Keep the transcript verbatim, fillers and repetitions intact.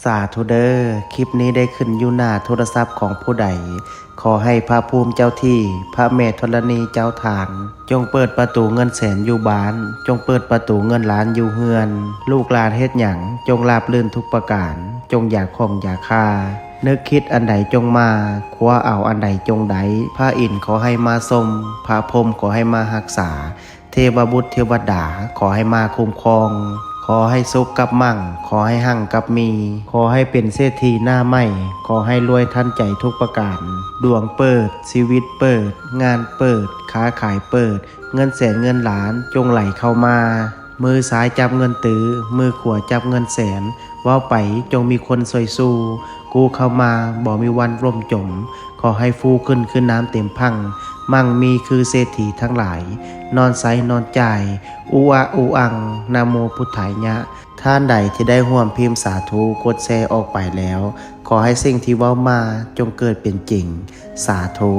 สาธุเด้อ คลิปนี้ได้ขึ้นอยู่หน้าโทรศัพท์ของผู้ใด ขอให้พระภูมิเจ้าที่ พระแม่ธรณีเจ้าทาน จงเปิดประตูเงินแสนอยู่บ้าน จงเปิดประตูเงินล้านอยู่เฮือน ลูกหลานเฮ็ดหยัง จงราบรื่นทุกประการ จงอย่าข้องอย่าคา นึกคิดอันใดจงมา คว้าเอาอันใดจงได้ พระอินทร์ขอให้มาชม พระพรหมขอให้มารักษา เทวบุตรเทวดาขอให้มาคุ้มครอง ขอให้สุขกับมั่ง ขอให้หั่งกับมี ขอให้เป็นเศรษฐีหน้าใหม่ ขอให้รวยทันใจทุกประการ ดวงเปิด ชีวิตเปิด งานเปิด ค้าขายเปิด เงินแสนเงินล้านจงไหลเข้ามา มือซ้ายจับเงินตื้อ มือขวาจับเงินแสน เว้าไปจงมีคนช่วยสู้ กู้เข้ามาบ่มีวันล่มจม ขอให้ฟูขึ้นคือน้ำเต็มพัง มั่งมีคือเศรษฐีทั้งหลาย นอนใช้นอนจ่าย อุอะอุอัง นะโมพุทธายะ ท่านใดที่ได้ร่วมพิมพ์สาธุ กดแชร์ออกไปแล้ว ขอให้สิ่งที่เว้ามาจงเกิดเป็นจริง สาธุ